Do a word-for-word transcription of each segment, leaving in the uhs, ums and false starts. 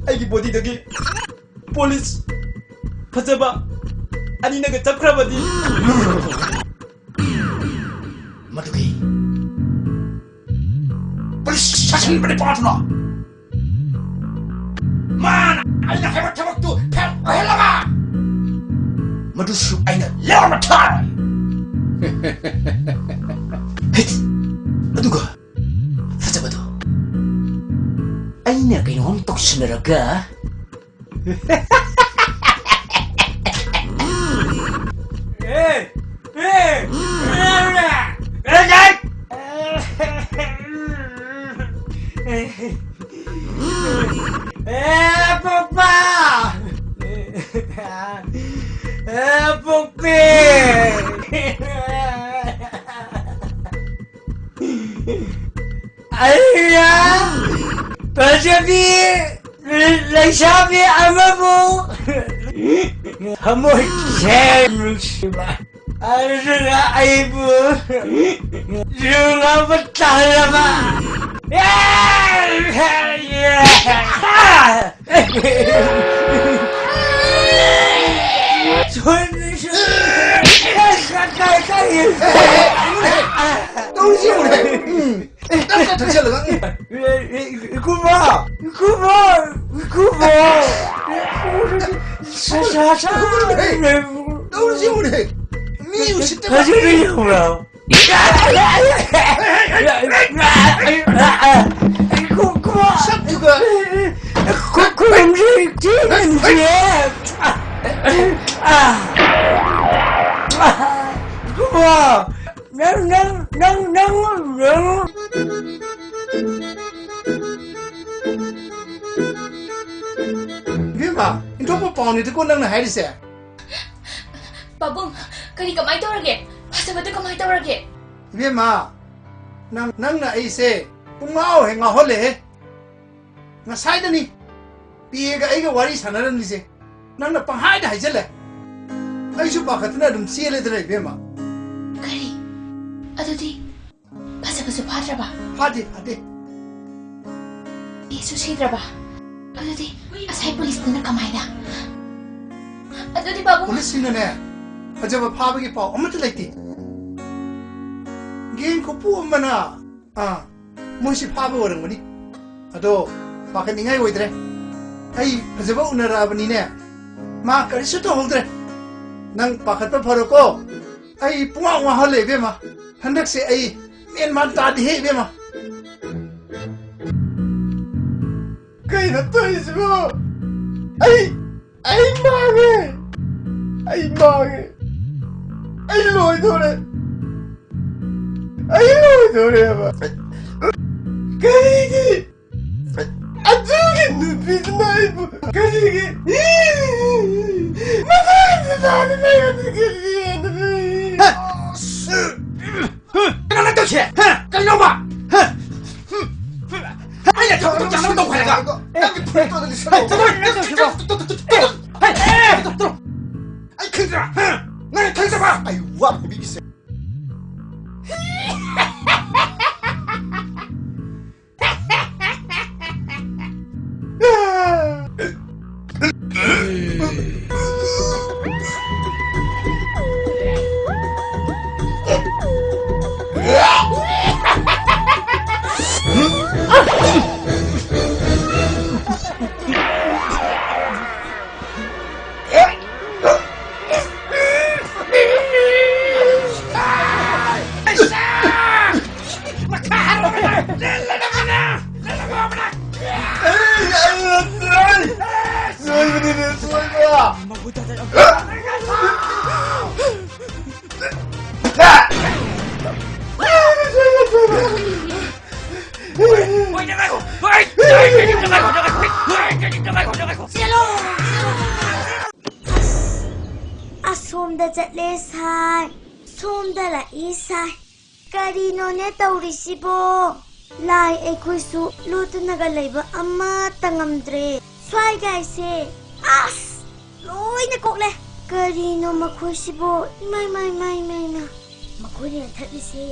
ꯑꯩꯒꯤ ꯕꯣꯗꯤꯗꯒꯤ ꯄꯣꯂꯤꯁ ꯐꯖꯕ ꯑꯅꯤꯅꯒ ꯆꯞꯈ꯭ꯔꯕꯗꯤ꯫ ꯃꯗꯨꯒꯤ ꯄꯨꯂꯤꯁ ꯁꯥꯁꯟꯕ ꯅꯨꯄꯥꯗꯨꯅ ꯃꯥꯅ ꯑꯩꯅ ꯍꯥꯏꯕ ꯊꯕꯛꯇꯨ ꯐꯦꯜ ꯑꯣꯏꯍꯜꯂꯕ, ꯃꯗꯨꯁꯨ ꯑꯩꯅ ꯂꯧꯔꯕ ꯊꯥꯏ꯫ ꯍꯩꯠ! ꯑꯗꯨꯒ ꯐꯖꯕꯗꯣ ꯑꯩꯅ ꯀꯩꯅꯣꯝ ꯇꯧꯁꯤꯟꯅꯔꯒ꯫ ꯑꯦ! ꯑꯦ! ꯑꯦ, ꯄꯣꯛꯄ! ꯑꯦ, ꯄꯣꯛꯄꯤ! ꯑꯩꯅ ꯐꯖꯕꯤ ꯂꯩꯁꯥꯕꯤ ꯑꯃꯕꯨ ꯊꯃꯣꯏ ꯁꯦꯡꯅ ꯅꯨꯡꯁꯤꯕ꯫ ꯑꯗꯨꯅ ꯑꯩꯕꯨ ꯌꯨꯉꯕ ꯇꯥꯔꯕ꯫ ꯇꯧꯔꯤꯁꯤ ꯌꯦꯡꯉꯨꯅꯦ꯫ ꯎꯝ꯫ ꯇꯞ ꯇꯞ ꯊꯛꯆꯜꯂꯒ꯫ ꯏꯀꯨꯕꯣ! ꯏꯀꯨꯕꯣ! ꯏꯀꯨꯕꯣ! ꯁꯥ-, ꯁꯥ-, ꯁꯥ-, ꯇꯧꯔꯤꯁꯤ ꯌꯦꯡꯉꯨꯅꯦ꯫ ꯃꯤ ꯎꯁꯤꯠꯇꯕ꯫ ꯐꯖꯅ ꯌꯦꯡꯉꯨꯔꯣ? ꯏꯀꯨꯕꯣ! ꯁꯛꯇꯨꯒ꯫ ꯈꯨ-, ꯈꯨꯔꯨꯝꯁꯤ, ꯆꯦꯟꯁꯤ꯫ ꯏꯀꯨꯕꯣ! ꯅꯪ, ꯅꯪ, ꯅꯪ, ꯅꯪ, ꯅꯪ꯫ ꯏꯕꯦꯝꯃ, ꯏꯟꯊꯣꯛꯄ ꯄꯥꯎꯅꯤꯗꯀꯣ ꯅꯪꯅ ꯍꯥꯏꯔꯤꯁꯦ꯫ ꯄꯥꯕꯨꯡ, ꯀꯔꯤ ꯀꯃꯥꯏ ꯇꯧꯔꯒꯦ? ꯐꯖꯕꯗꯨ ꯀꯃꯥꯏ ꯇꯧꯔꯒꯦ? ꯏꯕꯦꯝꯃ, ꯅꯪ, ꯅꯪꯅ ꯑꯩꯁꯦ ꯄꯨꯡꯉꯥꯎ ꯍꯦꯛ ꯉꯥꯎꯍꯜꯂꯦꯍꯦ꯫ ꯉꯁꯥꯏꯗꯅꯤ ꯄꯤꯌꯦꯒ ꯑꯩꯒ ꯋꯥꯔꯤ ꯁꯥꯟꯅꯔꯝꯃꯤꯁꯦ꯫ ꯅꯪꯅ ꯄꯪꯍꯥꯏꯗ ꯍꯥꯏꯖꯜꯂꯦ꯫ ꯑꯩꯁꯨ ꯄꯥꯈꯠꯇꯅ ꯑꯗꯨꯝ ꯆꯦꯜꯂꯦꯗꯅ, ꯏꯕꯦꯝꯃ꯫ ꯀꯔꯤ? ꯑꯗꯨꯗꯤ ꯐꯖꯕꯁꯨ ꯐꯥꯗ꯭ꯔꯕ? ꯐꯥꯗꯦ, ꯐꯥꯗꯦ꯫ ꯄꯤꯌꯦꯁꯨ ꯁꯤꯗ꯭ꯔꯕ? ꯑꯗꯨꯗꯤ ꯉꯁꯥꯏ ꯄꯨꯂꯤꯁꯇꯨꯅ ꯀꯃꯥꯏꯅ? ꯑꯗꯨꯗꯤ ꯄꯥꯕꯨꯡ꯫ ꯄꯨꯂꯤꯁꯁꯤꯡꯅꯅꯦ, ꯐꯖꯕ ꯐꯥꯕꯒꯤ ꯄꯥꯎ ꯑꯃꯠꯇ ꯂꯩꯇꯦ꯫ ꯒꯦꯡ ꯈꯨꯄꯨ ꯑꯃꯅ, ꯑꯥ, ꯃꯣꯏꯁꯤ ꯐꯥꯕ ꯑꯣꯏꯔꯝꯒꯅꯤ꯫ ꯑꯗꯣ ꯄꯥꯈꯠꯅꯤꯡꯉꯥꯏ ꯑꯣꯏꯗ꯭ꯔꯦ꯫ ꯑꯩ ꯐꯖꯕ ꯎꯅꯔꯛꯑꯕꯅꯤꯅꯦ, ꯃꯥ ꯀꯔꯤꯁꯨ ꯇꯧꯍꯧꯗ꯭ꯔꯦ꯫ ꯅꯪ ꯄꯥꯈꯠꯄ ꯐꯔꯣꯀꯣ꯫ ꯑꯩ ꯄꯨꯡꯉꯥꯎ ꯉꯥꯎꯍꯜꯂꯦ, ꯏꯕꯦꯝꯃ꯫ ꯍꯟꯗꯛꯁꯦ ꯑꯩ ꯃꯦꯟ ꯃꯥꯟ ꯇꯥꯗꯦꯍꯦ, ꯏꯕꯦꯝꯃ꯫ ꯀꯩꯅꯣ ꯇꯧꯔꯤꯁꯤꯕꯣ? ꯑꯩ, ꯑꯩ ꯃꯥꯡꯉꯦ! ꯑꯩ ꯃꯥꯡꯉꯦ! ꯑꯩ ꯂꯣꯏꯗꯣꯔꯦ! ꯑꯩ ꯂꯣꯏꯗꯣꯔꯦꯕ! ꯀꯔꯤꯒꯤ? ꯑꯗꯨꯒꯤ ꯅꯨꯄꯤꯗꯨꯅ ꯑꯩꯕꯨ ꯀꯔꯤꯒꯤ? ꯃꯇꯥꯡꯁꯤꯗ ꯑꯩꯉꯣꯟꯗ ꯀꯔꯤ? ꯀꯩꯅꯣ ꯅꯪ ꯇꯧꯁꯦ? ꯍꯥ? ꯀꯩꯅꯣꯕ? ꯍꯥ? ꯑꯩꯅ ꯊꯕꯛꯇꯣ ꯆꯥꯅꯕ ꯇꯧꯈ꯭ꯔꯒ ꯅꯪꯒꯤ ꯐꯨꯔꯤꯠꯇꯣ ꯑꯗꯨ ꯂꯤꯠꯁꯜꯂꯣ꯫ ꯍꯦ, ꯆꯠꯂꯣ꯫ ꯍꯦ, ꯆꯠꯂꯣ꯫ ꯍꯦ, ꯆꯠꯂꯣ꯫ ꯑꯩ ꯈꯪꯗ꯭ꯔꯥ? ꯍꯥ? ꯅꯪ ꯈꯪꯗ꯭ꯔꯕ? ꯑꯩ ꯋꯥ ꯐꯨꯕꯤꯒꯤꯁꯦ꯫ ꯑꯁꯣꯝꯗ ꯆꯠꯂꯦ ꯁꯥꯏ, ꯁꯣꯝꯗ ꯂꯥꯛꯏ ꯁꯥꯏ꯫ ꯀꯔꯤꯅꯣꯅꯦ ꯇꯧꯔꯤꯁꯤꯕꯣ? ꯂꯥꯏ ꯑꯩꯈꯣꯏꯁꯨ ꯂꯣꯠꯇꯨꯅꯒ ꯂꯩꯕ ꯑꯃꯠꯇ ꯉꯝꯗ꯭ꯔꯦ꯫ ꯁ꯭ꯋꯥꯏꯒꯥꯏꯁꯦ ꯑꯁ ꯂꯣꯏꯅ ꯀꯣꯛꯂꯦ꯫ ꯀꯔꯤꯅꯣ ꯃꯈꯣꯏꯁꯤꯕꯣ? ꯏꯃꯥꯏ, ꯃꯥꯏ, ꯃꯥꯏ, ꯃꯥꯏ, ꯃꯥ꯫ ꯃꯈꯣꯏꯅ ꯊꯛꯂꯤꯁꯦ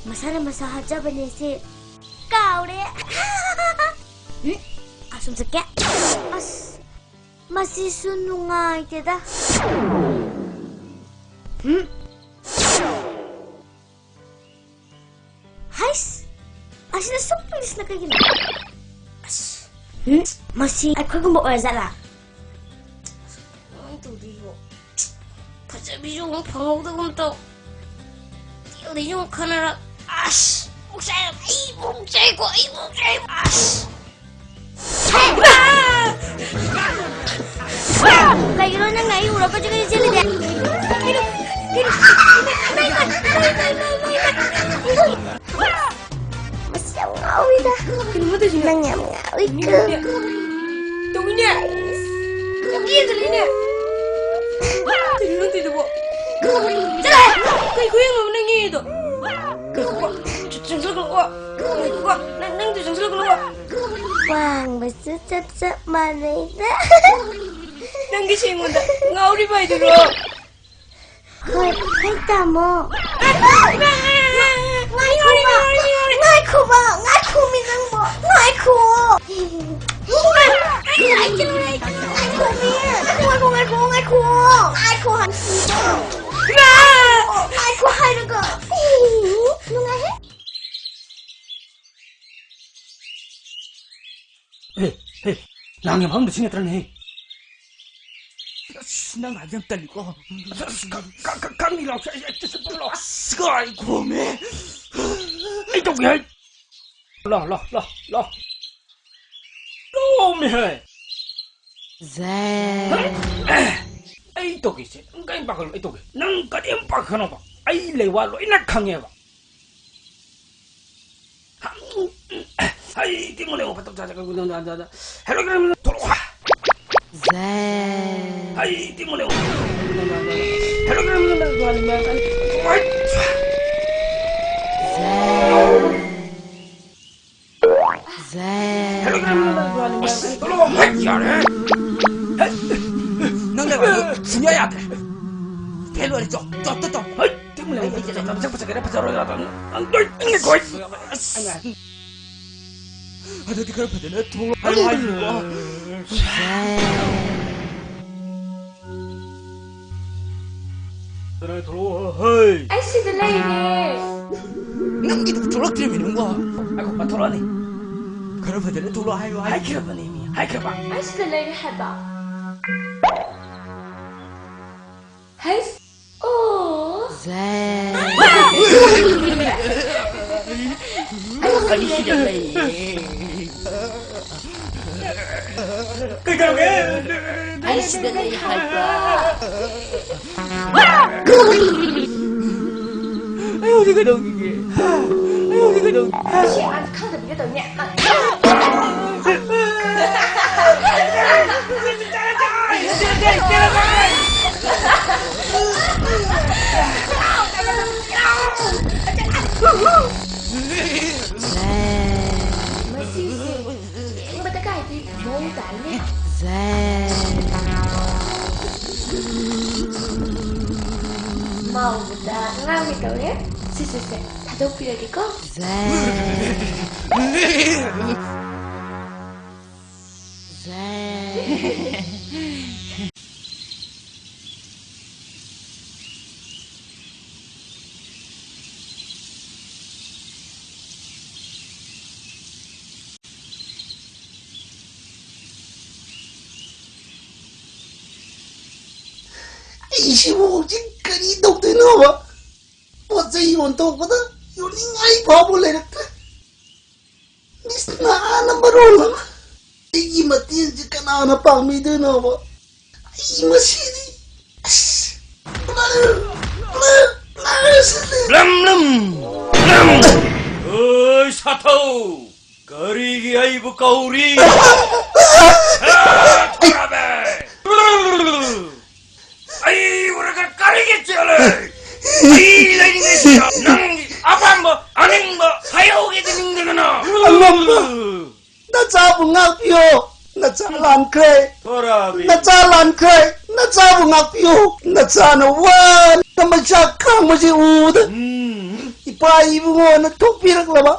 ꯃꯁꯥꯅ ꯃꯁꯥ ꯍꯥꯠꯆꯕꯅꯦꯁꯦ ꯀꯥꯎꯔꯦ꯫ ꯎꯝ? ꯁꯨꯝ ꯆꯠꯀꯦ꯫ ꯑꯁ, ꯃꯁꯤꯁꯨ ꯅꯨꯡꯉꯥꯏꯇꯦꯗ꯫ ꯎꯝ? ꯍꯩꯁ! ꯑꯁꯤꯗ ꯁꯨꯛ ꯄꯨꯂꯤꯁꯅ ꯀꯩꯒꯤꯅꯣ? ꯑꯁ! ꯎꯝ? ꯃꯁꯤ ꯑꯩꯈꯣꯏꯒꯨꯝꯕ ꯑꯣꯏꯔꯖꯥꯠꯂꯥ? ꯀꯃꯥꯏꯅ ꯇꯧꯗꯣꯏꯅꯣ? ꯐꯖꯕꯤꯁꯨ ꯑꯃꯨꯛ ꯐꯪꯍꯧꯗꯒꯨꯝ ꯇꯧ꯫ ꯍꯣꯇꯦꯜꯗꯩꯁꯨ ꯑꯃꯨꯛ ꯈꯟꯅꯔꯛ꯫ ꯑꯁ! ꯑꯃꯨꯛ ꯆꯥꯏ, ꯑꯩ ꯑꯃꯨꯛ ꯆꯥꯏꯀꯣ, ꯑꯩ ꯑꯃꯨꯛ ꯆꯥꯏ꯫ ꯑꯁ! ꯀꯩꯒꯤꯅꯣ ꯅꯪꯅ ꯑꯩ ꯎꯔꯒ ꯆꯦꯜꯂꯤꯁꯦ? ꯃꯁꯤ ꯌꯥꯝ ꯉꯥꯎꯋꯤꯗ꯫ ꯀꯩꯅꯣ ꯇꯧꯏꯁꯤꯅ? ꯅꯪ ꯌꯥꯝ ꯉꯥꯎꯋꯤꯀꯣ꯫ ꯇꯧꯏꯅꯦ꯫ ꯌꯥꯝ ꯀꯤꯖꯔꯤꯅꯦ꯫ ꯀꯩꯅꯣ ꯅꯪ ꯇꯧꯏꯗꯨꯕꯣ? ꯆꯠꯂꯣꯍꯦ! ꯀꯩ ꯈꯨꯌꯦꯡꯅꯣ ꯅꯪ ꯌꯦꯡꯉꯤꯗꯣ? ꯀꯩꯅꯣ, ꯆꯪꯁꯤꯜꯂꯛꯀꯅꯨꯀꯣ꯫ ꯀꯩꯅꯣ, ꯅꯪ, ꯅꯪꯗꯨ ꯆꯪꯁꯤꯜꯂꯛꯀꯅꯨꯀꯣ꯫ ꯋꯥꯡꯕꯁꯨ ꯆꯞ ꯆꯞ ꯃꯥꯟꯅꯩꯗ꯫ ꯅꯪꯒꯤꯁꯦ ꯑꯩꯉꯣꯟꯗ ꯉꯥꯎꯔꯤꯕ ꯍꯥꯏꯗꯨꯔꯣ? ꯍꯣꯏ, ꯍꯣꯏ, ꯇꯥꯃꯣ꯫ ꯉꯥꯏꯈꯣꯕ, ꯉꯥꯏꯈꯣꯕ, ꯉꯥꯏꯈꯣꯃꯤ ꯅꯪꯕꯣ, ꯉꯥꯏꯈꯣ꯫ ꯉꯥꯏꯈꯣꯃꯤ, ꯉꯥꯏꯈꯣ, ꯉꯥꯏꯈꯣ, ꯉꯥꯏꯈꯣ, ꯉꯥꯏꯈꯣ꯫ ꯉꯥꯏꯈꯣ ꯍꯥꯏꯕꯁꯤꯗ꯫ ꯉꯥꯏꯈꯣ ꯍꯥꯏꯔꯒ꯫ ꯅꯨꯡꯉꯥꯏꯍꯦ꯫ ꯍꯦ, ꯍꯦ, ꯂꯥꯡꯒꯤ ꯃꯐꯝꯗ ꯁꯤ ꯅꯠꯇ꯭ꯔꯅꯦ, ꯍꯦ? ꯑꯁ, ꯅꯪ ꯍꯥꯏꯕ ꯌꯥꯝ ꯇꯜꯂꯤꯀꯣ꯫ ꯑꯁ, ꯑꯁ, ꯈ-, ꯈ-, ꯈ-, ꯈꯪꯉꯤ, ꯂꯥꯎ-, ꯑꯁ, ꯑꯁ, ꯑꯁ, ꯂꯥꯎ-, ꯑꯁ, ꯀꯥꯏ ꯈꯣꯝꯃꯦ꯫ ꯑꯩ ꯇꯧꯒꯦ ꯍꯥꯏ꯫ ꯂꯥꯎ, ꯂꯥꯎ, ꯂꯥꯎ, ꯂꯥꯎ꯫ ꯂꯣꯝꯃꯦ ꯍꯦ꯫ ꯖꯦ꯫ ꯑꯩ ꯇꯧꯒꯦꯁꯦ, ꯅꯪ ꯀꯔꯤꯝ ꯄꯥꯈꯠꯂꯨ, ꯑꯩ ꯇꯧꯒꯦ꯫ ꯅꯪ ꯀꯔꯤꯝ ꯄꯥꯈꯠꯀꯅꯣꯕ, ꯑꯩ ꯂꯩꯋꯥ ꯂꯣꯏꯅ ꯈꯪꯉꯦꯕ꯫ ꯍꯩ, ꯇꯤꯡꯉꯨ ꯂꯩꯉꯨ ꯐꯠꯇꯕ ꯆꯥ-, ꯆꯥ-, ꯆꯥ-, ꯆꯥ-, ꯆꯥ-, ꯍꯦꯔꯣ ꯀꯔꯝ ꯊꯣꯛꯂꯛꯑꯣ꯫ ꯖꯦ꯫ ꯍꯩ, ꯇꯤꯡꯉꯨ ꯂꯩꯉꯨ꯫ ꯍꯦꯔꯣ ꯀꯔꯝ ꯊꯣꯛꯂꯛꯑꯣ꯫ ꯖꯦ꯫ ꯖꯦ꯫ ꯍꯦꯔꯣ ꯀꯔꯝ ꯊꯣꯛꯂꯛꯑꯣ꯫ ꯑꯁ, ꯊꯣꯛꯂꯛꯑꯣ꯫ ꯍꯩ, ꯌꯥꯔꯦ꯫ ꯍꯩ꯫ ꯅꯪ ꯂꯩꯕꯗꯣ ꯁꯨꯡꯌꯥ ꯌꯥꯗ꯭ꯔꯦ꯫ ꯐꯦꯜ ꯑꯣꯏꯔꯦ, ꯆꯣ, ꯆꯣ, ꯆꯣ, ꯆꯣ꯫ ꯍꯩ, ꯇꯤꯡꯉꯨ ꯂꯩꯉꯨ꯫ ꯐꯠꯇꯕ ꯆꯥ-, ꯆꯥ-, ꯆꯥ-, ꯆꯥ-, ꯆꯥ-, ꯐꯖꯔꯣꯏ, ꯐꯖꯔꯣꯏ꯫ ꯑꯁ꯫ ꯍꯟꯗꯛꯇꯤ ꯈꯔ ꯐꯖꯅ ꯊꯣꯡꯂꯣ꯫ ꯀꯗꯥꯏ ꯊꯣꯛꯂꯛꯑꯣ, ꯍꯩ꯫ ꯑꯩ ꯁꯤꯗ ꯂꯩꯔꯦ꯫ ꯅꯪꯒꯤꯗꯤ ꯊꯣꯛꯂꯛꯇ꯭ꯔꯤꯃꯤ, ꯅꯪꯕꯣ꯫ ꯉꯥꯏꯈꯣ, ꯃꯥ ꯊꯣꯛꯂꯛꯑꯅꯤ꯫ ꯈꯔ ꯐꯖꯅ ꯊꯣꯛꯂꯛꯑꯣ ꯍꯥꯏꯌꯣ, ꯍꯥꯏ꯫ ꯍꯥꯏꯈ꯭ꯔꯕꯅꯦ ꯃꯤ, ꯍꯥꯏꯈ꯭ꯔꯕ꯫ ꯑꯩ ꯁꯤꯗ ꯂꯩꯔꯦ ꯍꯥꯏꯕ꯫ ꯍꯩꯁ꯫ ꯑꯣ꯫ ꯖꯦ꯫ ꯑꯩ ꯁꯤꯗ ꯂꯩꯌꯦ꯫ ꯀꯩꯗꯧꯔꯒꯦ? ꯑꯩ ꯁꯤꯗ ꯂꯩ ꯍꯥꯏꯕ꯫ ꯑꯩ ꯍꯧꯖꯤꯛ ꯀꯩꯗꯧꯈꯤꯒꯦ? ꯑꯩ ꯍꯧꯖꯤꯛ ꯀꯩꯗꯧꯈꯤꯒꯦ? ꯁꯤ ꯑꯉꯥꯡꯁꯦ ꯈꯪꯗꯕꯤꯒ ꯇꯧꯅꯦ꯫ ꯃꯁꯤꯁꯦ ꯌꯦꯡꯕꯗ ꯀꯥꯏꯗꯤ ꯃꯑꯣꯡ ꯇꯥꯏꯅꯦ꯫ ꯃꯥꯎꯕꯗ ꯉꯥꯡꯒꯦ ꯇꯧꯔꯦ꯫ ꯁꯤꯁꯦ, ꯁꯦ, ꯊꯥꯗꯣꯛꯄꯤꯔꯒꯦꯀꯣ꯫ ꯑꯩꯁꯤꯕꯨ ꯍꯧꯖꯤꯛ ꯀꯔꯤ ꯇꯧꯗꯣꯏꯅꯣꯕ? ꯄꯣꯠ ꯆꯩ ꯌꯣꯟꯊꯣꯛꯄꯗ ꯌꯣꯟꯅꯤꯡꯉꯥꯏ ꯐꯥꯎꯕ ꯂꯩꯔꯛꯇ꯭ꯔꯦ꯫ ꯃꯤꯁ ꯅꯥꯅ ꯃꯔꯣꯜ ꯑꯃ꯫ ꯑꯩꯒꯤ ꯃꯇꯦꯡꯁꯤ ꯀꯅꯥꯅ ꯄꯥꯡꯕꯤꯗꯣꯏꯅꯣꯕ? ꯑꯩ ꯃꯁꯤꯗꯤ, ꯑꯁ, ꯂꯝ, ꯂꯝ, ꯂꯝ꯫ ꯑꯣꯏ, ꯁꯥꯊꯧ! ꯀꯔꯤꯒꯤ ꯑꯩꯕꯨ ꯀꯧꯔꯤ? ꯁꯥ ꯊꯣꯔꯛꯑꯕ! ꯑꯩ ꯎꯔꯒ ꯀꯔꯤꯒꯤ ꯆꯦꯜꯂꯦ? ꯑꯩ ꯂꯩꯔꯤꯉꯩꯁꯤꯗ ꯅꯪꯒꯤ ꯑꯄꯥꯝꯕ, ꯑꯅꯤꯡꯕ ꯍꯥꯏꯍꯧꯒꯦꯗꯤ ꯅꯤꯡꯗꯗꯅ꯫ ꯑꯉꯝꯕ! ꯅꯆꯥꯕꯨ ꯉꯥꯛꯄꯤꯌꯨ! ꯅꯆꯥ ꯂꯥꯟꯈ꯭ꯔꯦ! ꯊꯣꯔꯛꯑꯕꯤ! ꯅꯆꯥ ꯂꯥꯟꯈ꯭ꯔꯦ! ꯅꯆꯥꯕꯨ ꯉꯥꯛꯄꯤꯌꯨ! ꯅꯆꯥꯅ ꯋꯥꯅ ꯃꯩꯆꯥꯛ ꯈꯥꯡꯕꯁꯤ ꯎꯕꯗ ꯎꯝ꯫ ꯏꯄꯥ ꯏꯕꯨꯡꯉꯣꯅ ꯊꯣꯛꯄꯤꯔꯛꯂꯕ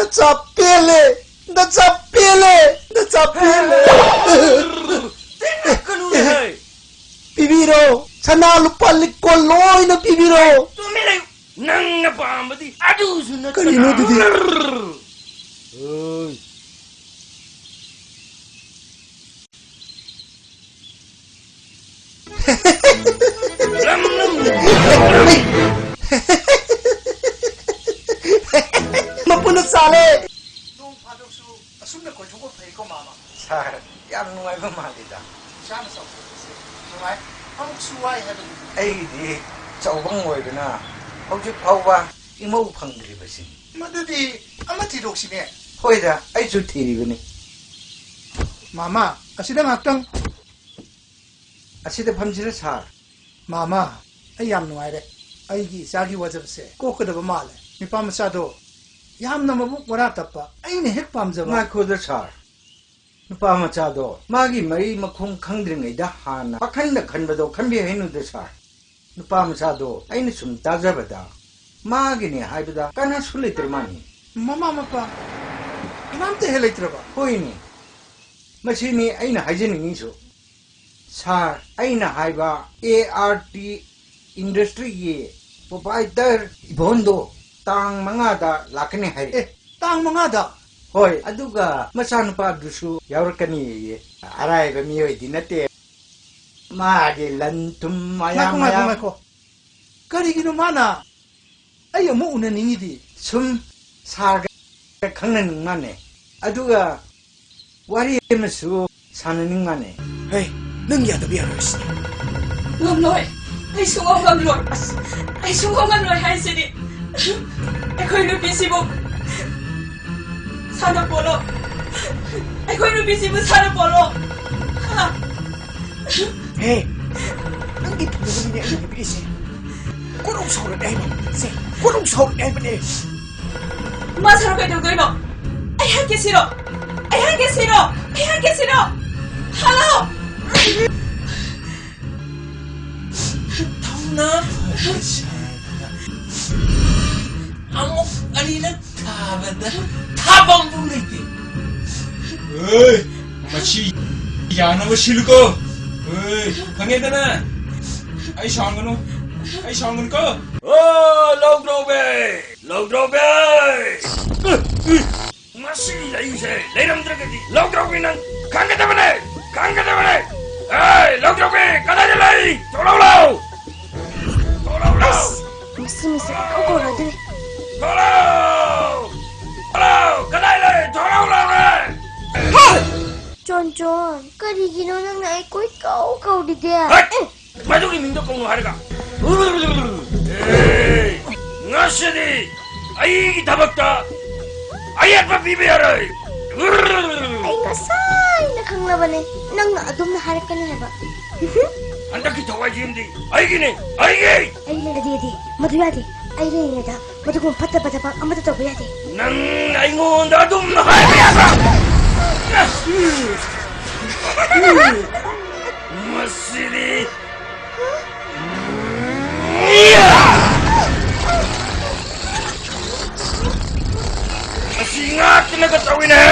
ꯅꯆꯥ ꯄꯦꯜꯂꯦ! ꯅꯆꯥ ꯄꯦꯜꯂꯦ! ꯅꯆꯥ ꯄꯦꯜꯂꯦ! ꯆꯤꯟ ꯀꯅꯨꯅꯦ! ꯄꯤꯕꯤꯔꯣ! ꯁꯅꯥ ꯂꯨꯄꯥ ꯂꯤꯛꯀꯣꯟ ꯂꯣꯏꯅ ꯄꯤꯕꯤꯔꯣ! ꯇꯨꯃꯤꯟ ꯂꯩꯌꯨ! ꯅꯪꯅ ꯄꯥꯝꯕꯗꯤ ꯑꯗꯨꯁꯨ ꯅꯠꯇꯅ꯫ ꯀꯔꯤꯅꯣ ꯑꯗꯨꯗꯤ? ꯑꯣꯏ꯫ ꯂꯝ, ꯂꯝ꯫ ꯃꯄꯨꯅ ꯆꯥꯂꯦ꯫ ꯅꯣꯡ ꯐꯥꯗꯣꯛꯁꯨ ꯑꯁꯨꯝꯅ ꯀꯣꯏꯊꯣꯛꯄ ꯐꯩꯀꯣ, ꯃꯥꯃ꯫ ꯁꯥꯔ, ꯌꯥꯝ ꯅꯨꯡꯉꯥꯏꯕ ꯃꯥꯜꯂꯤꯗ꯫ ꯏꯆꯥꯅ ꯆꯥꯎꯊꯣꯛꯄꯁꯦ ꯅꯨꯡꯉꯥꯏ, ꯑꯃꯨꯛꯁꯨ ꯋꯥꯏ ꯍꯥꯏꯕꯅꯤ꯫ ꯑꯩꯒꯤꯗꯤ ꯆꯥꯎꯕꯪ ꯑꯣꯏꯕꯅ ꯍꯧꯖꯤꯛ ꯐꯥꯎꯕ ꯏꯃꯧ ꯐꯪꯗ꯭ꯔꯤꯕꯁꯤꯅꯤ꯫ ꯃꯗꯨꯗꯤ ꯑꯃ ꯊꯤꯗꯣꯛꯁꯤꯅꯦ꯫ ꯍꯣꯏꯗ, ꯑꯩꯁꯨ ꯊꯤꯔꯤꯕꯅꯤ꯫ ꯃꯥꯃ, ꯑꯁꯤꯗ ꯉꯥꯏꯍꯥꯛꯇꯪ꯫ ꯑꯁꯤꯗ ꯐꯝꯁꯤꯔ, ꯁꯥꯔ? ꯃꯥꯃ, ꯑꯩ ꯌꯥꯝ ꯅꯨꯡꯉꯥꯏꯔꯦ꯫ ꯑꯩꯒꯤ ꯏꯆꯥꯒꯤ ꯋꯥꯖꯕꯁꯦ ꯀꯣꯛꯀꯗꯕ ꯃꯥꯜꯂꯦ꯫ ꯅꯨꯄꯥ ꯃꯆꯥꯗꯣ ꯌꯥꯝꯅ ꯃꯕꯨꯛ ꯃꯔꯥ ꯇꯞꯄ, ꯑꯩꯅ ꯍꯦꯛ ꯄꯥꯝꯖꯕ꯫ ꯉꯥꯏꯈꯣꯗ, ꯁꯥꯔ꯫ ꯅꯨꯄꯥ ꯃꯆꯥꯗꯣ ꯃꯥꯒꯤ ꯃꯔꯤ ꯃꯈꯣꯡ ꯈꯪꯗ꯭ꯔꯤꯉꯩꯗ ꯍꯥꯟꯅ ꯋꯥꯈꯜꯗ ꯈꯟꯕꯗꯣ ꯈꯟꯕꯤꯍꯩꯅꯨꯗ, ꯁꯥꯔ꯫ ꯅꯨꯄꯥ ꯃꯆꯥꯗꯣ ꯑꯩꯅ ꯁꯨꯝ ꯇꯥꯖꯕꯗ ꯃꯥꯒꯤꯅꯦ ꯍꯥꯏꯕꯗ ꯀꯅꯥꯁꯨ ꯂꯩꯇ꯭ꯔ ꯃꯥꯅꯤ꯫ ꯃꯃꯥ ꯃꯄꯥ ꯀꯅꯥꯝꯇ ꯍꯦꯛ ꯂꯩꯇ꯭ꯔꯕ? ꯍꯣꯏꯅꯦ, ꯃꯁꯤꯅꯤ ꯑꯩꯅ ꯍꯥꯏꯖꯅꯤꯡꯉꯤꯁꯨ꯫ ꯁꯥꯔ, ꯑꯩꯅ ꯍꯥꯏꯕ ꯑꯦ ꯑꯥꯔ ꯇꯤ ꯏꯟꯗꯁꯇ꯭ꯔꯤꯒꯤ ꯄ꯭ꯔꯣꯄꯥꯏꯇꯔ ꯏꯕꯣꯟꯗꯣ ꯇꯥꯡ ꯃꯉꯥꯗ ꯂꯥꯛꯀꯅꯤ ꯍꯥꯏꯔꯛꯑꯦ꯫ ꯑꯦ, ꯇꯥꯡ ꯃꯉꯥꯗ? ꯍꯣꯏ, ꯑꯗꯨꯒ ꯃꯆꯥꯅꯨꯄꯥꯗꯨꯁꯨ ꯌꯥꯎꯔꯛꯀꯅꯤꯌꯦ꯫ ꯑꯔꯥꯏꯕ ꯃꯤꯑꯣꯏꯗꯤ ꯅꯠꯇꯦ꯫ ꯃꯥꯒꯤ ꯂꯟ ꯊꯨꯝ ꯃꯌꯥꯝ ꯉꯥꯏꯈꯣ, ꯉꯥꯏꯈꯣ, ꯃꯌꯥꯝ꯫ ꯉꯥꯏꯈꯣ꯫ ꯀꯔꯤꯒꯤꯅꯣ ꯃꯥꯅ ꯑꯩ ꯑꯃꯨꯛ ꯎꯅꯅꯤꯡꯉꯤꯗꯤ? ꯁꯨꯝ ꯁꯥꯔꯒ ꯈꯪꯅꯅꯤꯡ ꯃꯥꯅꯦ꯫ ꯑꯗꯨꯒ ꯋꯥꯔꯤ ꯑꯃꯁꯨ ꯁꯥꯟꯅꯅꯤꯡ ꯃꯥꯅꯦ꯫ ꯍꯦ, ꯅꯪ ꯌꯥꯗꯕ ꯌꯥꯔꯣꯏ ꯁꯤꯅꯤ꯫ ꯉꯝꯂꯣꯏ꯫ ꯑꯩ ꯁꯨꯡꯉꯝ ꯉꯝꯂꯣꯏ꯫ ꯑꯁ, ꯑꯩ ꯁꯨꯡꯉꯝ ꯉꯝꯂꯣꯏ ꯍꯥꯏꯁꯤꯗꯤ꯫ ꯑꯩꯈꯣꯏ ꯅꯨꯄꯤꯁꯤꯕꯨ ꯁꯥꯟꯅꯄꯣꯠꯂꯣ? ꯑꯩꯈꯣꯏ ꯅꯨꯄꯤꯁꯤꯕꯨ ꯁꯥꯟꯅꯄꯣꯠꯂꯣ? ꯍꯥ? ꯍꯦ, ꯅꯪꯒꯤ ꯐꯅꯕꯅꯤꯅꯦ ꯑꯩꯅ ꯍꯥꯏꯕꯤꯔꯤꯁꯦ꯫ ꯀꯣꯔꯧ ꯁꯥꯎꯔꯛꯑꯦ ꯍꯥꯏꯕ꯫ ꯁꯦ, ꯀꯣꯔꯧ ꯁꯥꯎꯔꯛꯑꯦ ꯍꯥꯏꯕꯅꯦ꯫ ꯃꯥ ꯁꯥꯔꯣ ꯀꯩꯗꯧꯗꯣꯏꯅꯣ? ꯑꯩ ꯍꯥꯠꯀꯦ ꯁꯤꯔꯣ? ꯑꯩ ꯍꯥꯠꯀꯦ ꯁꯤꯔꯣ? ꯑꯩ ꯍꯥꯠꯀꯦ ꯁꯤꯔꯣ? ꯍꯜꯂꯣ! ꯊꯧꯅꯥ ꯐꯔꯦ ꯁꯥꯔ꯫ ꯑꯃꯨꯛ ꯑꯅꯤꯔꯛ ꯊꯥꯕꯗ ꯊꯥꯐꯝꯕꯨ ꯂꯩꯇꯦ꯫ ꯑꯦ, ꯃꯁꯤ ꯌꯥꯅꯕ ꯁꯤꯜꯂꯨꯀꯣ꯫ ꯑꯦ, ꯈꯪꯉꯦꯗꯅ? ꯑꯩ ꯁꯥꯎꯔꯒꯅꯨ꯫ ꯑꯩ ꯁꯥꯎꯔꯒꯅꯨꯀꯣ꯫ ꯑꯣ, ꯂꯧꯗ꯭ꯔꯣꯕꯤ! ꯂꯧꯗ꯭ꯔꯣꯕꯤ! ꯃꯁꯤꯒꯤ ꯂꯩꯁꯦ ꯂꯩꯔꯝꯗ꯭ꯔꯒꯗꯤ ꯂꯧꯗ꯭ꯔꯣꯕꯤ ꯅꯪ ꯈꯪꯒꯗꯕꯅꯦ! ꯈꯪꯒꯗꯕꯅꯦ! ꯑꯦ, ꯂꯧꯗ꯭ꯔꯣꯕꯤ! ꯀꯗꯥꯏꯗ ꯂꯩ? ꯊꯣꯛꯂꯛꯎ ꯂꯥꯎ! ꯊꯣꯛꯂꯛꯎ ꯂꯥꯎ! ꯑꯁ! ꯃꯁꯤ ꯃꯤꯁꯦ ꯀꯣꯏꯀꯧ ꯀꯧꯔꯗꯣꯏꯅꯦ꯫ ꯊꯣꯛꯂꯛꯑꯣ! ꯊꯣꯛꯂꯛꯑꯣ! ꯀꯗꯥꯏ ꯂꯩ? ꯊꯣꯛꯂꯛꯑꯣ ꯂꯥꯎꯔꯦ! ꯆꯣꯟ ꯆꯣꯟ, ꯀꯔꯤꯒꯤꯅꯣ ꯅꯪꯅ ꯑꯩ ꯀꯣꯏꯀꯧ ꯀꯧꯔꯤꯗꯤ? ꯍꯠ! ꯑꯦ! ꯃꯗꯨꯒꯤ ꯃꯤꯡꯗꯣ ꯀꯧꯅꯨ ꯍꯥꯏꯔꯒ꯫ ꯑꯦ! ꯉꯁꯤꯗꯤ ꯑꯩꯒꯤ ꯊꯕꯛꯇ ꯑꯌꯦꯠꯄ ꯄꯤꯕ ꯌꯥꯔꯣꯏ꯫ ꯑꯩ ꯉꯁꯥꯏꯅ ꯈꯪꯂꯕꯅꯦ, ꯅꯪꯅ ꯑꯗꯨꯝꯅ ꯍꯥꯏꯔꯛꯀꯅꯤ ꯍꯥꯏꯕ꯫ ꯍꯟꯗꯛꯀꯤ ꯊꯋꯥꯏꯁꯤꯝꯗꯤ ꯑꯩꯒꯤꯅꯦ, ꯑꯩꯒꯤ! ꯑꯩ ꯂꯩꯔꯗꯤ ꯌꯥꯗꯦ, ꯃꯗꯨ ꯌꯥꯗꯦ꯫ ꯑꯩ ꯂꯩꯔꯤꯉꯩꯗ ꯃꯗꯨꯒꯨꯝꯕ ꯐꯠꯇꯕ ꯊꯕꯛ ꯑꯃꯠꯇ ꯇꯧꯕ ꯌꯥꯗꯦ꯫ ꯅꯪ ꯑꯩꯉꯣꯟꯗ ꯑꯗꯨꯝ ꯍꯥꯏꯕ ꯌꯥꯕ꯭ꯔꯥ? ꯃꯁꯤꯗꯤ꯫ ꯃꯁꯤ ꯉꯥꯛꯇꯅꯒ ꯇꯧꯏꯅꯦ꯫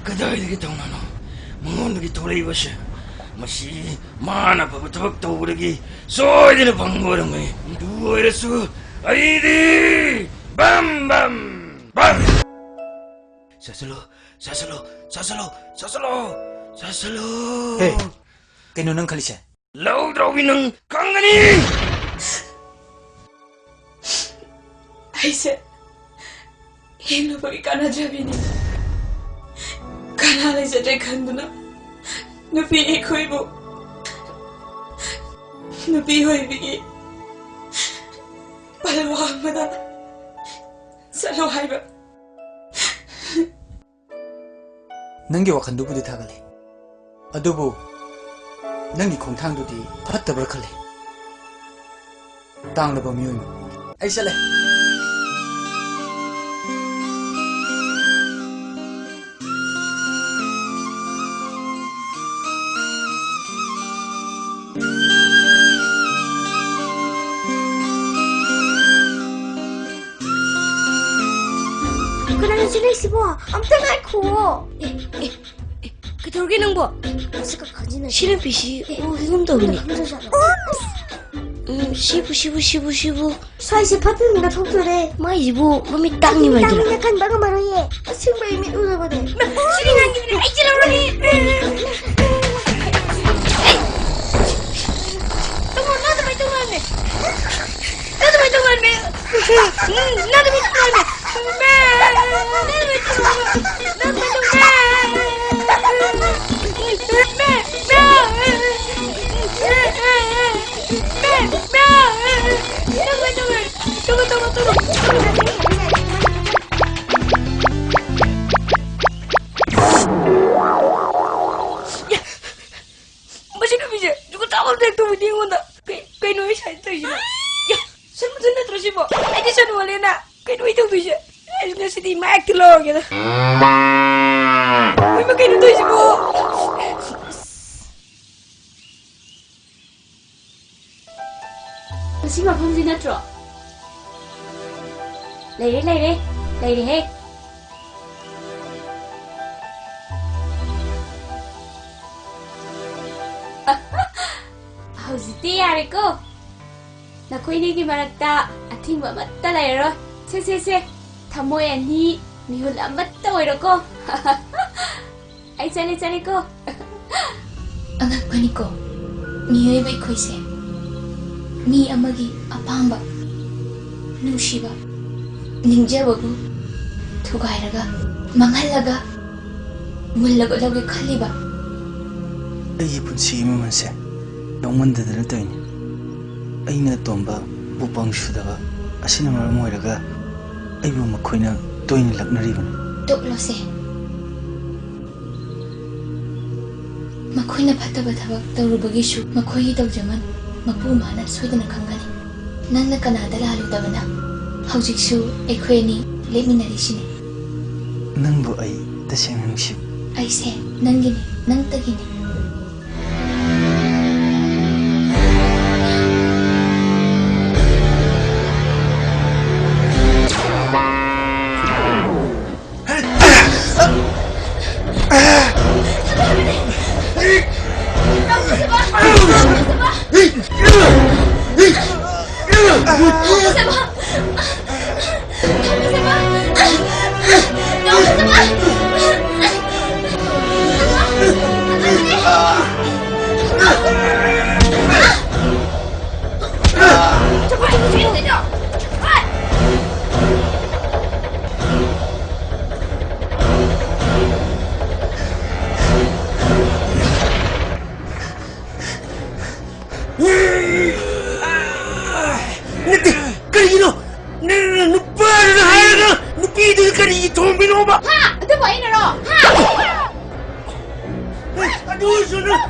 ꯀꯗꯥꯏꯗꯒꯤ ꯊꯧꯅꯥꯅꯣ ꯃꯉꯣꯟꯗꯒꯤ ꯊꯣꯛꯂꯛꯏꯕꯁꯦ? ꯃꯁꯤ ꯃꯥꯅ ꯑꯐꯕ ꯊꯕꯛ ꯇꯧꯕꯗꯒꯤ ꯁꯣꯏꯗꯅ ꯐꯪꯕ ꯑꯣꯏꯔꯝꯒꯅꯤ꯫ ꯑꯗꯨ ꯑꯣꯏꯔꯁꯨ ꯑꯩꯗꯤ ꯕꯝ ꯕꯝ ꯕꯝ! ꯆꯥꯁꯤꯜꯂꯣ, ꯆꯥꯁꯤꯜꯂꯣ, ꯆꯥꯁꯤꯜꯂꯣ, ꯆꯥꯁꯤꯜꯂꯣ, ꯆꯥꯁꯤꯜꯂꯣ! ꯍꯦ, ꯀꯩꯅꯣ ꯅꯪ ꯈꯜꯂꯤꯁꯦ? ꯂꯧꯗ꯭ꯔꯣꯕꯤ ꯅꯪ ꯈꯪꯒꯅꯤ! ꯑꯩꯁꯦ ꯍꯤꯡꯂꯨꯕꯒꯤ ꯀꯥꯟꯅꯗ꯭ꯔꯕꯤꯅꯤ꯫ ꯀꯅꯥ ꯂꯩꯖꯗ꯭ꯔꯦ ꯈꯟꯗꯨꯅ ꯅꯨꯄꯤ ꯑꯩꯈꯣꯏꯕꯨ ꯅꯨꯄꯤ ꯑꯣꯏꯕꯒꯤ ꯄꯜ ꯋꯥꯡꯃꯗ ꯆꯠꯂꯣ ꯍꯥꯏꯕ꯫ ꯅꯪꯒꯤ ꯋꯥꯈꯜꯗꯨꯕꯨꯗꯤ ꯊꯥꯒꯠꯂꯤ, ꯑꯗꯨꯕꯨ ꯅꯪꯒꯤ ꯈꯣꯡꯊꯥꯡꯗꯨꯗꯤ ꯐꯠꯇꯕ꯭ꯔꯥ ꯈꯜꯂꯤ꯫ ꯇꯥꯡꯂꯕ ꯃꯤꯑꯣꯏ ꯑꯃ꯫ ꯑꯩ ꯆꯠꯂꯦ꯫ ꯀꯅꯥꯅꯣ ꯆꯦꯜꯂꯛꯏꯁꯤꯕꯣ? ꯑꯝꯇ ꯉꯥꯏꯈꯨꯑꯣ꯫ ꯑꯦ, ꯑꯦ, ꯑꯦ, ꯀꯩꯗꯧꯔꯒꯦ ꯅꯪꯕꯣ? ꯃꯁꯛꯀ ꯈꯪꯖꯤꯟꯅ-, ꯁꯤ ꯅꯨꯄꯤꯁꯤ ꯎꯈꯤꯒꯨꯝ ꯇꯧꯋꯤꯅꯦ꯫ ꯈꯪꯗ꯭ꯔꯖꯥꯠꯂꯣ? ꯎꯝ, ꯁꯤꯕꯨ, ꯁꯤꯕꯨ, ꯁꯤꯕꯨ, ꯁꯤꯕꯨ꯫ ꯁ꯭ꯋꯥꯏꯁꯦ ꯐꯠꯇꯕꯅ ꯊꯣꯛꯇꯣꯔꯦ꯫ ꯃꯥꯏꯁꯤꯕꯨ ꯃꯃꯤꯠ ꯇꯥꯡꯉꯤ ꯃꯥꯏꯗꯨꯔꯥ? ꯇꯥꯡꯅ ꯀꯟꯕ ꯉꯝꯃꯔꯣꯏꯌꯦ꯫ ꯑꯁꯦꯡꯕ ꯑꯩ ꯃꯤꯠ ꯎꯔꯕꯅꯦ꯫ ꯁꯤꯗꯤ ꯅꯪꯒꯤꯅꯦ, ꯑꯩ ꯆꯦꯜꯍꯧꯔꯒꯦ꯫ ꯇꯨꯝꯃꯣ, ꯅꯪ ꯑꯗꯨꯃꯥꯏꯅ ꯇꯧꯒꯅꯨꯅꯦ꯫ ꯅꯪ ꯑꯗꯨꯃꯥꯏꯅ ꯇꯧꯒꯅꯨꯅꯦ꯫ ꯎꯝ, ꯅꯪ ꯑꯗꯨꯃꯥꯏꯅ ꯇꯧꯒꯅꯨꯅꯦ꯫ ꯃꯁꯤ ꯅꯨꯄꯤꯁꯦ ꯖꯨꯒꯣꯠ ꯆꯥꯕ ꯑꯝꯇ ꯍꯦꯛ ꯇꯧꯕꯤꯗꯦ ꯑꯩꯉꯣꯟꯗ꯫ ꯀꯩ-, ꯀꯩꯅꯣ ꯑꯩ ꯁꯨꯃꯥꯏꯅ ꯇꯧꯔꯤꯁꯤꯅ? ꯌꯥ, ꯁꯟ ꯃꯊꯨꯟ ꯅꯠꯇ꯭ꯔꯣ ꯁꯤꯕꯣ? ꯑꯩꯗꯤ ꯁꯟ ꯑꯣꯜꯂꯦꯅ꯫ ꯀꯩꯅꯣ ꯑꯩ ꯇꯧꯗꯣꯏꯁꯦ? ꯑꯩ ꯉꯁꯤꯗꯤ ꯏꯃꯥ ꯍꯦꯛꯇ ꯂꯧꯔꯒꯦꯗ꯫ ꯏꯃꯥ, ꯀꯩꯅꯣ ꯇꯧꯔꯤꯁꯤꯕꯣ? ꯃꯁꯤ ꯃꯐꯝꯁꯤ ꯅꯠꯇ꯭ꯔꯣ? ꯂꯩꯔꯦ, ꯂꯩꯔꯦ, ꯂꯩꯔꯦꯍꯦ꯫ ꯍꯧꯖꯤꯛꯇꯤ ꯌꯥꯔꯦꯀꯣ? ꯅꯈꯣꯏꯅꯤꯒꯤ ꯃꯔꯛꯇ ꯑꯊꯤꯡꯕ ꯑꯃꯠꯇ ꯂꯩꯔꯔꯣꯏ꯫ ꯁꯦ, ꯁꯦ, ꯁꯦ, ꯊꯃꯣꯏ ꯑꯅꯤ, ꯃꯤꯍꯨꯜ ꯑꯃꯠꯇ ꯑꯣꯏꯔꯣꯀꯣ꯫ ꯑꯩ ꯆꯠꯂꯦ, ꯆꯠꯂꯦꯀꯣ꯫ ꯑꯉꯛꯄꯅꯤꯀꯣ, ꯃꯤꯑꯣꯏꯕ ꯑꯩꯈꯣꯏꯁꯦ ꯃꯤ ꯑꯃꯒꯤ ꯑꯄꯥꯝꯕ, ꯅꯨꯡꯁꯤꯕ, ꯅꯤꯡꯖꯕꯕꯨ ꯊꯨꯒꯥꯏꯔꯒ, ꯃꯥꯡꯍꯜꯂꯒ, ꯃꯨꯜꯂꯒ ꯂꯧꯒꯦ ꯈꯜꯂꯤꯕ꯫ ꯑꯩꯒꯤ ꯄꯨꯟꯁꯤꯒꯤ ꯃꯃꯜꯁꯦ ꯌꯥꯎꯃꯟꯗꯗꯅ ꯇꯧꯔꯤꯅꯤ꯫ ꯑꯩꯅ ꯇꯣꯝꯕ ꯄꯨꯄꯪ ꯁꯨꯗꯕ ꯑꯁꯤꯅ ꯃꯔꯝ ꯑꯣꯏꯔꯒ ꯑꯩꯕꯨ ꯃꯈꯣꯏꯅ ꯇꯣꯏꯅ ꯂꯛꯅꯔꯤꯕꯅꯤ꯫ ꯇꯣꯛꯂꯣꯁꯦ꯫ ꯃꯈꯣꯏꯅ ꯐꯠꯇꯕ ꯊꯕꯛ ꯇꯧꯔꯨꯕꯒꯤꯁꯨ ꯃꯈꯣꯏꯒꯤ ꯇꯧꯖꯃꯟ ꯃꯄꯨ ꯃꯥꯅ ꯁꯣꯏꯗꯅ ꯈꯪꯒꯅꯤ꯫ ꯅꯪꯅ ꯀꯅꯥꯗ ꯂꯥꯜꯂꯨꯗꯕꯅ ꯍꯧꯖꯤꯛꯁꯨ ꯑꯩꯈꯣꯏ ꯑꯅꯤ ꯂꯦꯞꯃꯤꯟꯅꯔꯤꯁꯤꯅꯤ꯫ ꯅꯪꯕꯨ ꯑꯩ ꯇꯁꯦꯡꯅ ꯅꯨꯡꯁꯤ꯫ ꯑꯩꯁꯦ ꯅꯪꯒꯤꯅꯤ, ꯅꯪꯇꯒꯤꯅꯤ꯫ ꯅꯠꯇꯦ, ꯀꯔꯤꯒꯤꯅꯣ? ꯅ-, ꯅ-, ꯅꯨꯄꯥꯗꯨꯅ ꯍꯥꯏꯔꯒ ꯅꯨꯄꯤꯗꯨꯅ ꯀꯔꯤꯒꯤ ꯊꯣꯝꯃꯤꯅꯣꯕ? ꯍꯥ? ꯑꯗꯨꯕꯨ ꯑꯩꯅꯔꯣ? ꯍꯥ? ꯑꯗꯨꯁꯨ ꯅ-,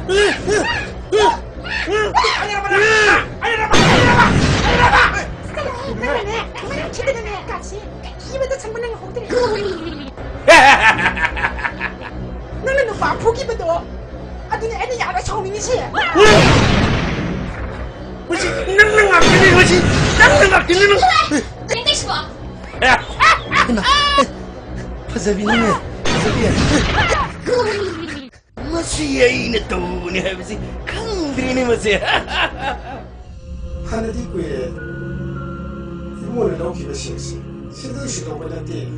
ꯅꯪꯅꯅꯦ, ꯅꯪꯅ ꯈꯤꯇꯪꯅꯦ, ꯀꯥꯁꯤ ꯏꯕꯗ ꯆꯪꯕ ꯅꯪ ꯍꯧꯗ꯭ꯔꯦ꯫ ꯅꯪꯅ ꯅꯨꯄꯥ ꯐꯨꯈꯤꯕꯗꯣ, ꯑꯗꯨꯅꯦ ꯑꯩꯅ ꯌꯥꯝꯅ ꯁꯥꯎꯅꯤꯡꯉꯤꯁꯦ꯫ ꯃꯁꯤ ꯅꯪꯅ ꯉꯥꯛꯇꯅꯤ, ꯃꯁꯤ ꯅꯪꯅ ꯉꯥꯛꯇꯅꯤ, ꯅꯪ꯫ ꯀꯩꯅꯣ ꯇꯧꯏꯁꯤꯕꯣ? ꯏꯃꯥ, ꯐꯖꯕꯤꯅꯤꯅꯦ, ꯐꯖꯕꯤ꯫ ꯃꯁꯤ ꯑꯩꯅ ꯇꯧꯕꯅꯤ ꯍꯥꯏꯕꯁꯤ ꯈꯪꯗ꯭ꯔꯤꯅꯦ ꯃꯁꯦ꯫ ꯐꯅꯗꯤ ꯀꯨꯏꯔꯦ ꯏꯃꯣꯅ ꯂꯧꯈꯤꯕꯁꯤꯡꯁꯤ꯫ ꯁꯤꯗꯣꯏ ꯁꯤꯗꯣꯛꯄ ꯅꯠꯇꯦ꯫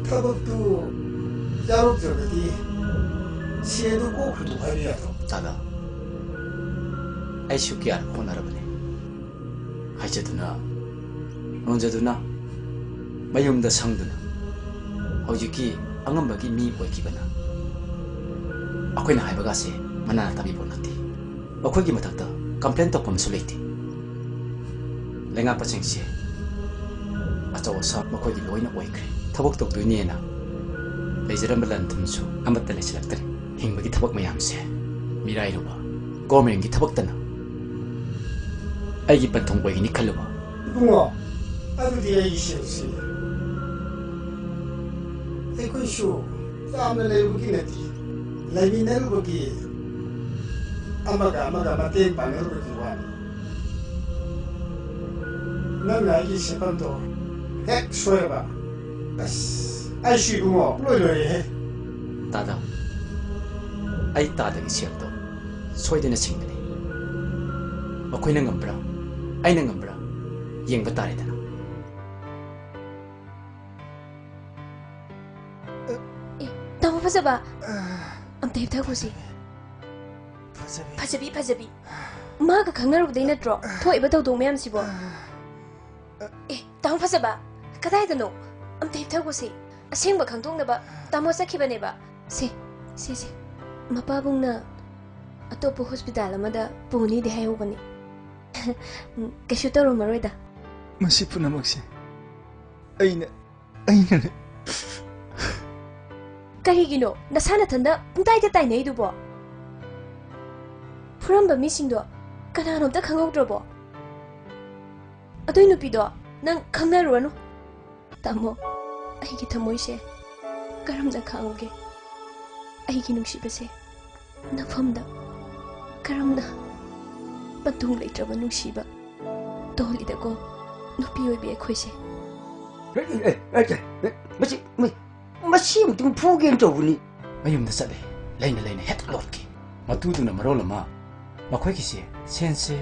ꯊꯕꯛꯇꯨ ꯌꯥꯎꯔꯛꯇ꯭ꯔꯕꯗꯤ ꯁꯦꯟꯗꯨ ꯀꯣꯛꯈ꯭ꯔꯗꯧ ꯍꯥꯏꯕ ꯌꯥꯗ꯭ꯔꯣ? ꯗꯥꯗꯥ, ꯑꯩꯁꯨ ꯀꯌꯥꯔꯛ ꯍꯣꯠꯅꯔꯕꯅꯤ꯫ ꯍꯥꯏꯖꯗꯨꯅ, ꯅꯣꯟꯖꯗꯨꯅ, ꯃꯌꯨꯝꯗ ꯁꯪꯗꯨꯅ, ꯍꯧꯖꯤꯛꯀꯤ ꯑꯉꯝꯕꯒꯤ ꯃꯤ ꯑꯣꯏꯈꯤꯕꯅ ꯑꯩꯈꯣꯏꯅ ꯍꯥꯏꯕꯒꯥꯁꯦ ꯃꯅꯥ ꯇꯥꯕꯤꯕ ꯅꯠꯇꯦ꯫ ꯃꯈꯣꯏꯒꯤ ꯃꯊꯛꯇ complain ꯇꯧꯐꯝꯁꯨ ꯂꯩꯇꯦ꯫ ꯂꯩꯉꯥꯛꯄꯁꯤꯡꯁꯦ ꯑꯆꯧ ꯑꯁꯥꯡ ꯃꯈꯣꯏꯒꯤ ꯂꯣꯏꯅ ꯑꯣꯏꯈ꯭ꯔꯦ꯫ ꯊꯕꯛ ꯇꯧꯗꯣꯏꯅꯦꯅ ꯂꯩꯖꯔꯝꯕ ꯂꯟ ꯊꯨꯝꯁꯨ ꯑꯃꯠꯇ ꯂꯩꯁꯤꯜꯂꯛꯇ꯭ꯔꯦ꯫ ꯍꯤꯡꯕꯒꯤ ꯊꯕꯛ ꯃꯌꯥꯝꯁꯦ ꯃꯤꯔꯥꯏꯔꯨꯕ, government ꯀꯤ ꯊꯕꯛꯇꯅ ꯑꯩꯒꯤ ꯄꯟꯊꯨꯡ ꯑꯣꯏꯒꯅꯤ ꯈꯜꯂꯨꯕ꯫ ꯏꯕꯨꯡꯉꯣ, ꯑꯗꯨꯗꯤ ꯑꯩꯒꯤ ꯁꯦꯜꯁꯤ ꯑꯩꯈꯣꯏꯁꯨ ꯌꯥꯝꯅ ꯂꯩꯔꯨꯕꯒꯤ ꯅꯠꯇꯦ, ꯂꯩꯃꯤꯟꯅꯔꯨꯕꯒꯤ, ꯑꯃꯒ ꯑꯃꯒ ꯃꯇꯦꯡ ꯄꯥꯡꯅꯔꯨꯕꯒꯤ ꯋꯥꯅꯤ꯫ ꯅꯪꯅ ꯑꯩꯒꯤ ꯁꯦꯟꯐꯝꯗꯣ ꯍꯦꯛ ꯁꯣꯏꯔꯕ, ꯑꯁ, ꯑꯩꯁꯨ ꯏꯕꯨꯡꯉꯣ ꯂꯣꯏ ꯂꯣꯏꯔꯦꯍꯦ꯫ ꯇꯥꯗ, ꯑꯩ ꯇꯥꯗꯒꯤ ꯁꯦꯜꯗꯣ ꯁꯣꯏꯗꯅ ꯁꯤꯡꯒꯅꯤ꯫ ꯃꯈꯣꯏꯅ ꯉꯝꯕ꯭ꯔꯥ, ꯑꯩꯅ ꯉꯝꯕ꯭ꯔꯥ ꯌꯦꯡꯕ ꯇꯥꯔꯦꯗꯅ꯫ ꯑꯦ, ꯇꯥꯃꯣ ꯐꯖꯕ, ꯑꯝꯇ ꯍꯤꯞꯊꯈꯣꯁꯤ꯫ ꯐꯖꯕꯤ꯫ ꯐꯖꯕꯤ, ꯐꯖꯕꯤ꯫ ꯃꯥꯒ ꯈꯪꯅꯔꯨꯕꯗꯩ ꯅꯠꯇ꯭ꯔꯣ ꯊꯣꯛꯏꯕ ꯊꯧꯗꯣꯛ ꯃꯌꯥꯝꯁꯤꯕꯣ? ꯑꯦ, ꯇꯥꯃꯣ ꯐꯖꯕ, ꯀꯗꯥꯏꯗꯅꯣ? ꯑꯝꯇ ꯍꯤꯞꯊꯒꯣꯁꯤ꯫ ꯑꯁꯦꯡꯕ ꯈꯪꯗꯣꯛꯅꯕ ꯇꯥꯃꯣ ꯆꯠꯈꯤꯕꯅꯦꯕ꯫ ꯁꯦ, ꯁꯦ, ꯁꯦ꯫ ꯃꯄꯥꯕꯨꯡꯅ ꯑꯇꯣꯞꯄ ꯍꯣꯁꯄꯤꯇꯥꯜ ꯑꯃꯗ ꯄꯨꯅꯤꯗꯤ ꯍꯥꯏꯍꯧꯕꯅꯤ꯫ ꯎꯝ, ꯀꯩꯁꯨ ꯇꯧꯔꯝꯃꯔꯣꯏꯗ꯫ ꯃꯁꯤ ꯄꯨꯝꯅꯃꯛꯁꯦ ꯑꯩꯅ, ꯑꯩꯅꯅꯦ꯫ ꯀꯔꯤꯒꯤꯅꯣ ꯅꯁꯥ ꯅꯊꯟꯗ ꯄꯨꯡꯇꯥꯏꯗ ꯇꯥꯏꯅꯩꯗꯨꯕꯣ? ꯐꯨꯔꯝꯕ ꯃꯤꯁꯤꯡꯗꯣ ꯀꯅꯥꯅꯣꯝꯇ ꯈꯪꯍꯧꯗ꯭ꯔꯕꯣ? ꯑꯗꯨꯏ ꯅꯨꯄꯤꯗꯣ ꯅꯪ ꯈꯪꯅꯔꯨꯔꯅꯨ꯫ ꯇꯥꯃꯣ, ꯑꯩꯒꯤ ꯊꯃꯣꯏꯁꯦ ꯀꯔꯝꯅ ꯈꯥꯡꯉꯨꯒꯦ? ꯑꯩꯒꯤ ꯅꯨꯡꯁꯤꯕꯁꯦ ꯅꯐꯝꯗ ꯀꯔꯝꯅ ꯃꯇꯨꯡ ꯂꯩꯇ꯭ꯔꯕ ꯅꯨꯡꯁꯤꯕ ꯇꯣꯜꯂꯤꯗꯀꯣ, ꯅꯨꯄꯤ ꯑꯣꯏꯕꯤ ꯑꯩꯈꯣꯏꯁꯦ꯫ ꯑꯦ, ꯑꯦ, ꯑꯦ, ꯑꯦ, ꯑꯦ, ꯃꯁꯤ, ꯃ-, ꯃꯁꯤ ꯑꯃꯨꯛꯇꯪ ꯐꯨꯒꯦꯅ ꯇꯧꯕꯅꯤ꯫ ꯃꯌꯨꯝꯗ ꯆꯠꯂꯦ, ꯂꯩꯅ ꯂꯩꯅ ꯍꯦꯛꯇ ꯂꯣꯠꯈꯤ꯫ ꯃꯇꯨꯗꯨꯅ ꯃꯔꯣꯜ ꯑꯃ ꯃꯈꯣꯏꯒꯤꯁꯦ ꯁꯦꯟꯁꯦ